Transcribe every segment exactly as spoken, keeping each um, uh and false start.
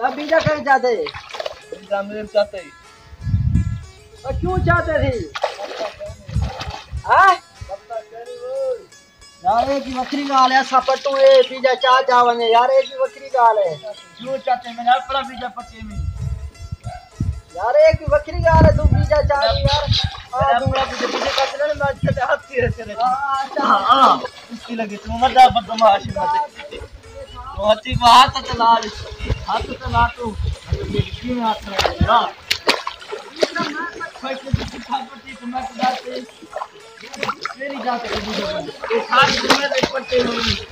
اب بیجا کہیں چاہتے؟ بیجا میر چاہتے۔ اور کیوں چاہتے تھی؟ ہاں؟ یار، ایک ہی وکری گال ہے، سا پٹو اے بیجا چا چا ونجے۔ یار، ایک ہی وکری گال ہے۔ کیوں چاہتے؟ میں نے اپنا بیجا پٹے میں۔ یار، ایک ہی وکری گال ہے، تو بیجا چا نہیں یار۔ ہاں، میں اپنا بیجا، بیجا پٹے میں، میں اچھے ہاتھ سے رہتے رہتے۔ ہاں، ہاں، ہاں۔ اس کی لگی، تم مت بدمعاش مت۔ تو ہتھی کو ہاتھ تے لا، ہاتھ تے لا تو، کیوں ہاتھ تے لا؟ تیری جا کے، یہ ساری دنیا دے پٹے ہوئے۔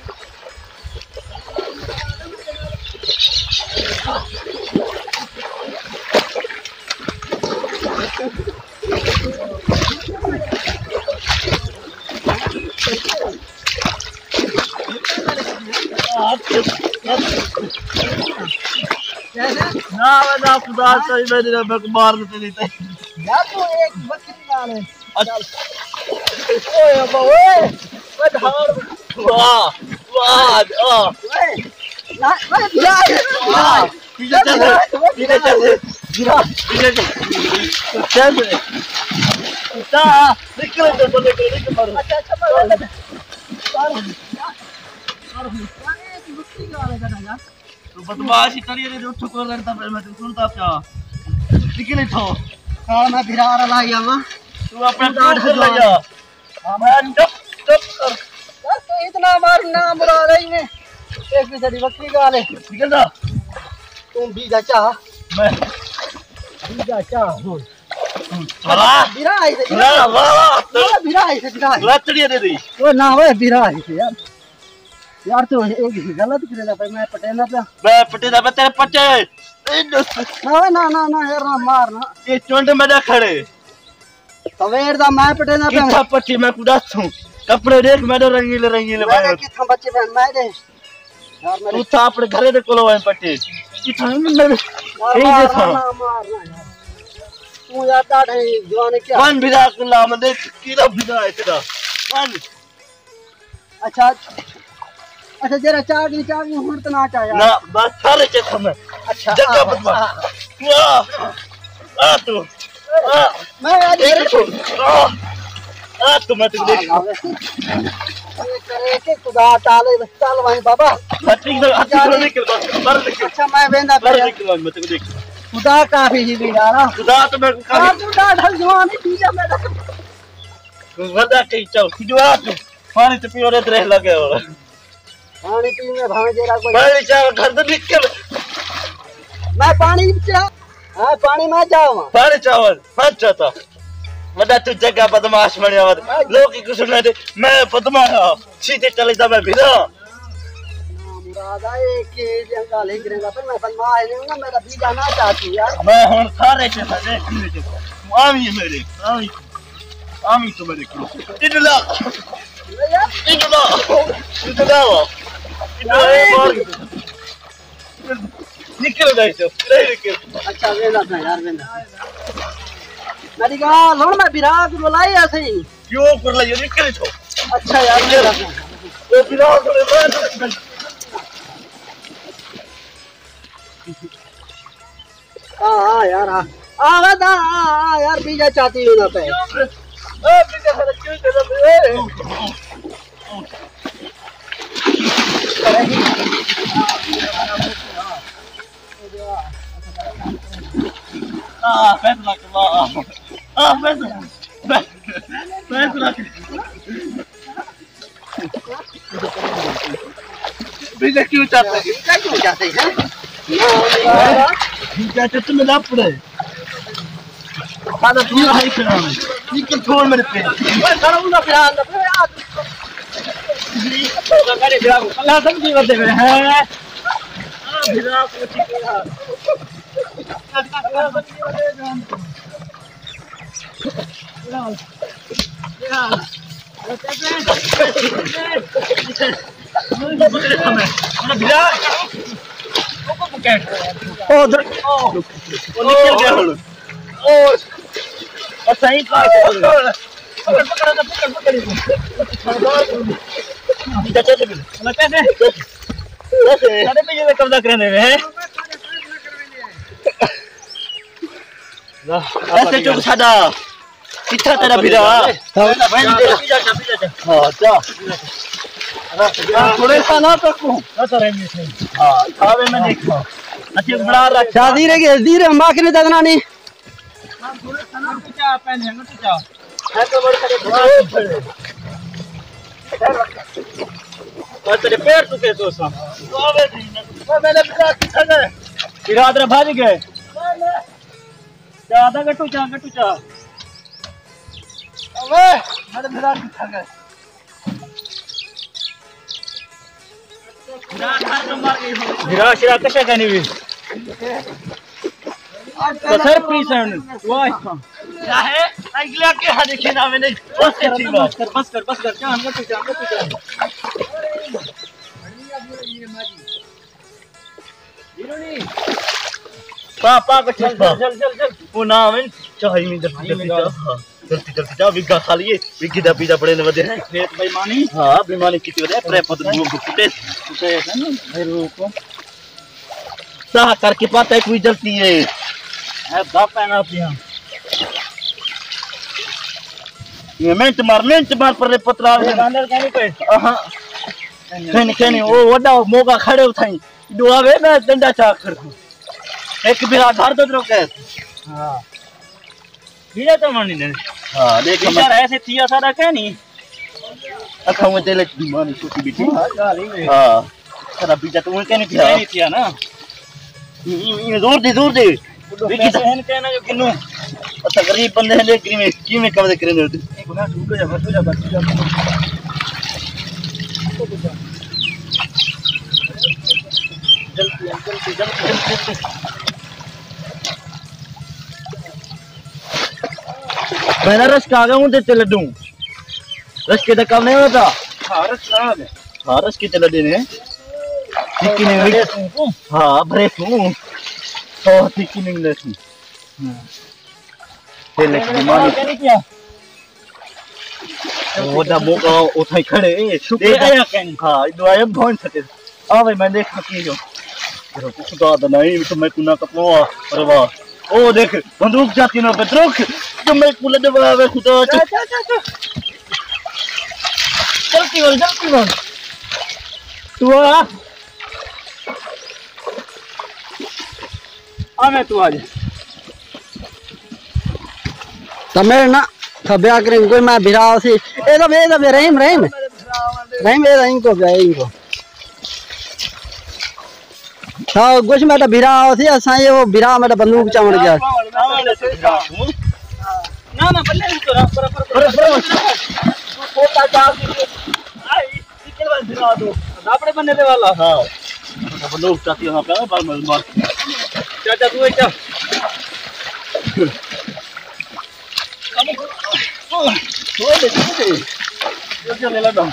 نہ، نہ، خدا چاہیے، میری رب کو مار دیتے نہیں تے۔ یار، تو ایک بکری نال ہے۔ اچھا۔ اوئے ابا، اوئے۔ اوئے دھاڑ۔ واہ، واہ، واہ۔ اوئے۔ نہ، اوئے، بھرا۔ واہ۔ پیچھے چل، پیچھے چل۔ بھرا۔ پیچھے چل۔ چل۔ تا، نکل، نکل، نکل، نکل، مارو۔ اچھا، اچھا، مارو۔ مارو۔ مارو۔ یار، یہ تو بکری نال ہے، یار۔ تو بدمعاشی کری رہے، اٹھ کو لڑتا پہ میں تو سنتا پیا۔ نکل اتھوں۔ ہاں، میں بھرا رلا آیا واں۔ تو اپنا تو ڈاڈھ ڈاڈھ کر لیا۔ ہاں، میں چپ، چپ کر۔ یار، تو اتنا مار نہ مراد ہے میں۔ ایک بھی تیری بکری گال ہے۔ نکل جا۔ تم بیجا چا۔ میں۔ بیجا چا، ہن۔ بھرا۔ بھرا آئی سے، بھرا۔ واہ، واہ، واہ۔ بھرا آئی سے، بھرا آئی۔ لتڑی دے دی۔ او نہ ہوئے، بھرا آئی سے یار۔ یار، تو ایک ہی غلط کرے دا، بھائی، میں پٹے نہ پیا۔ میں پٹے دا، میں تیرے پٹے۔ نہ، نہ، نہ، نہ، یار، نہ مار، نہ۔ یہ چونڈ میں نہ کھڑے۔ سویر دا میں پٹے نہ پیا۔ کتھا پٹی میں کو دس ہوں۔ کپڑے دیکھ میرے رنگیلے، رنگیلے میں بھائی۔ کتھا بچے پے میں دے۔ یار، میرے تو تھا اپنے گھرے دے کولو آئے پٹے۔ کتھا میں، میں، یار، یہ مار، دیکھا۔ نہ، نہ، مار، نہ، یار۔ تو یار، ڈاڈھ ہے، جوان کیا؟ ون بھرا کلا میں دیکھ، کیڑا بھرا ہے تیرا۔ ون۔ اچھا، اچھا، جیڑھا چاہ گئی، چاہ گئی، ہݨ تاں نہ چایا۔ نہ، بس سارے چیک میں۔ اچھا، جگہ آ، بدلا۔ آ۔ آ، آ تو۔ آ۔ میں آج تیرے کو۔ آ۔ آ تو میں تو دیکھ۔ آ، آ، اے کرے کہ خدا تعالی، چل وائیں بابا۔ ہتھی سے، ہتھی سے نکل، بس، بر نکل۔ اچھا، میں ویندا بر پیا۔ نکل، میں تو دیکھ۔ خدا کافی ہی بھی یارا۔ خدا تو میں کافی۔ یار، تو ڈاڈھ جوان ہی ٹھیک ہے میرا۔ ودا کئی چاؤ، جو آ تو۔ پاݨی تے پیو، رت رہ لڳے ہو۔ پاݨی پی میں بھاویں جیڑھا کوئی۔ پاݨی چاول گھر تے نکل۔ میں پاݨی چا-، ہاں، پاݨی میں چاواں۔ پاݨی چاول، پنچ چاتا۔ وݙا تو جگہ بدمعاش بݨیا ود۔ لوک کچھ سݨے تے میں بدمعاش ہاں۔ سیدھے چلے دا میں بھرا۔ مراد آئے کہ جنگل ہی کرے گا، پر میں بدمعاش نہیں ہوں، میرا بیجا نہ چاہتی یار۔ میں ہݨ سارے چیز دیکھ لیے۔ آویں میرے، آویں۔ آمین تو میرے کو۔ ٹڈلا۔ ٹڈلا۔ ٹڈلا وا۔ ٹڈلا اے مار۔ نکل جائے تو۔ نہیں نکل۔ اچھا، ویندا پیا یار، ویندا۔ میری ڳالھ ہݨ، میں بھرا کوں بلائی اسی۔ کیوں کر لئی؟ نکل تو۔ اچھا یار، ویندا پیا۔ او بھرا کوں بلائی۔ ہاں، ہاں یار، ہاں۔ آ ودا، آ، آ یار، بیجا چاتی ویندا پئے۔ او بیجا سارا کیوں چلا پئے؟ آ، فیصلہ کر، آ، آ، فیصلہ، فیصلہ کر۔ بیٹا کیوں چاہتے ہیں؟ بیٹا کیوں چاہتے ہیں؟ بیٹا چت میں نہ پڑے۔ سارا دور ہی کھڑا ہے۔ یہ کہ چھوڑ میرے پہ۔ میں سارا انہاں پہ آ، اللہ سمجھی بندے میں ہے۔ قبضہ کرنے میں ہے۔ ایسے چک ساڈا۔ کتھا تیرا بھرا؟ ہاں، چا۔ تھوڑے سا نہ تکوں۔ ہاں، کھاوے میں دیکھاں۔ اچھے بڑا رکھ۔ شادی رہ گئی، زیر ہم آخر میں ددنا نہیں۔ تیرے پیر چکے تو سا۔ میں نے بھرا کتھا گئے؟ ارادہ بھاج گئے۔ چا دا گٹو چا، گٹو چا۔ اوے، میرے بھرا کتھا گئے؟ بھرا شرا کشا کانی وی۔ تو سر پیسن، واہ۔ کیا ہے؟ اگلا کے ہا دیکھے نا میں نے۔ بس کر، بس کر، بس کر، بس کر۔ چا، گٹو چا، گٹو چا۔ پا، پا، کٹھے پا۔ چل، چل، چل، چل۔ او نہ آون، چاہی میں جلدی، جلدی چا۔ ہاں، جلدی، جلدی چا، وگا خالی ہے، وگی دا پیدا بڑے نے ودے ہیں۔ کھیت بےمانی۔ ہاں، بےمانی کیتی ودے، پرے پت بو کٹے۔ کٹے ہیں نا، بھائی روکو۔ تا کر کے پتہ ہے کوئی جلدی ہے۔ اے دا پینا پیاں۔ یہ منٹ مار، منٹ مار پر پترا۔ اندر کہیں پہ۔ ہاں۔ کہیں، کہیں، او وڈا موقع کھڑے اتھائیں۔ ݙو آوے میں ݙنڈا چا کھڑ۔ ہک بھرا گھر دے درو کیس۔ ہاں۔ بھیا تو مانی نے۔ ہاں، دیکھ میں بیچارہ ایسے تھیا سارا کہیں نہیں۔ اکھاں میں تیلے مانی سوچی بیٹھی۔ ہاں، ڳالھ ہی نہیں۔ ہاں۔ سارا بیٹا تو کہیں نہیں تھیا۔ کہیں نہیں تھیا نا۔ ایں، ایں، ایں زور دے، زور دے۔ وکی پیسے ہن کہنا جو کنوں۔ اساں غریب بندے ہیں، لیکن کیویں، کیویں کم دے کریں دے۔ پہلا رشکہ آ گیا، ہوں تے لڈوں۔ رشکے دا کم نہیں ہوتا۔ ہاں، رشکہ آ گیا۔ ہاں، رشکے تے لڈے نے۔ ٹھیک نہیں ہوئی۔ ہاں، بریک ہوں۔ تو ٹھیک نہیں لے۔ تے لکھ دی مانی۔ او دا موقع اتھائی کھڑے۔ شکر اے۔ آیا کہیں۔ ہاں، ادو آیا بھون سکے۔ آ بھائی، میں دیکھ سکی جو۔ خدا دا نہیں، تو میں کنا کپوا۔ ارے واہ۔ او دیکھ، بندوق چاتی نہ پہ درک۔ جو میں کنا دبا وے خدا چا۔ چا، چا، چا، چا۔ چلتی ول، چلتی ول۔ تو آ۔ آ میں تو آ جا۔ تاں میݙے نہ تھا بیا کریں کوئی میں بھرا سی۔ اے دا، اے دا رحیم، رحیم۔ رحیم، اے دا ان کو بیا، ان کو۔ ہاں، گوش میݙا بھرا سی، اساں اے او بھرا میݙا بندوق چاوݨ ڳیا۔ نہ، نہ، بلے نہیں تو پر، پر، پر۔ چھوٹا جا۔ آئی۔ نکل ونڄ بھرا توں۔ اپݨے بندے دے والا۔ ہاں۔ بندوق چاتی ہاں پیا، بار مار۔ چا، چا، توں چا۔ چھوڑ دے، چھوڑ دے۔ یہ کیا لے لگا؟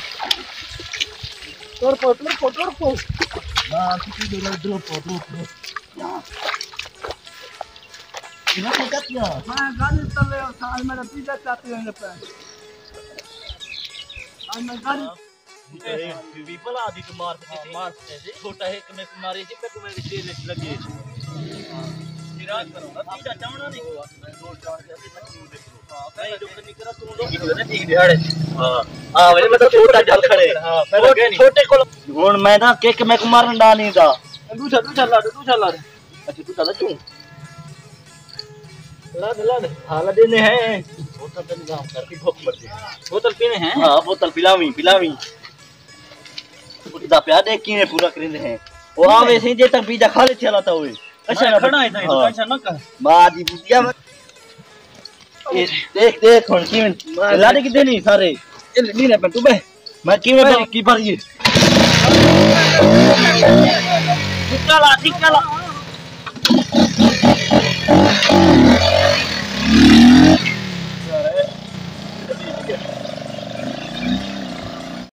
ٹر پو، ٹر پو، ٹر پو۔ ہاں، کسی دے ٹر پو، ٹر پو۔ یہ کیا کیا؟ میں گاڑی تلے، آج میرا پیزا چاہتے ہیں پہ۔ آج میں گاڑی پیپل آدھی تو مار سکے سی۔ مار سکے سی۔ چھوٹا ہے کہ میں ماری سی، میں تمہیں وچ لگے۔ اراد کرو نا، تیجا چاونا نہیں۔ ہاں، ہاں، میں تو چھوٹا جل کھڑے۔ ہاں، میں تو کہہ نہیں۔ چھوٹے کول ہن میں نا کک میں کو مارن دا نہیں دا۔ دوسرا، دوسرا لا، دوسرا لا۔ اچھا، توں چل چوں۔ لݙ، لݙ۔ ہاں، لݙے نے ہیں۔ بوتل تے نظام کر کے بھوک مر جائے۔ بوتل پینے ہیں؟ ہاں، بوتل پلاویں، پلاویں۔ اٹھدا پیا ݙیکھ کیویں پورا کریندے ہیں۔ او آوے سئیں جے تک بیجا خالی تھیا لاتا ہوئے۔ اچھا میں نہ کھڑا ہے، تاں ہاں۔ ٹینشن نہ کر۔ ماں دی بوتیا۔ اے ݙیکھ، ݙیکھ ہݨ کیویں لݙ کیتے نہیں سارے۔ اے لݙی نہ پے توں ٻہہ۔ میں کیویں بھری، کی بھری ہے؟ ٹھیکا لا، ٹھیکا لا۔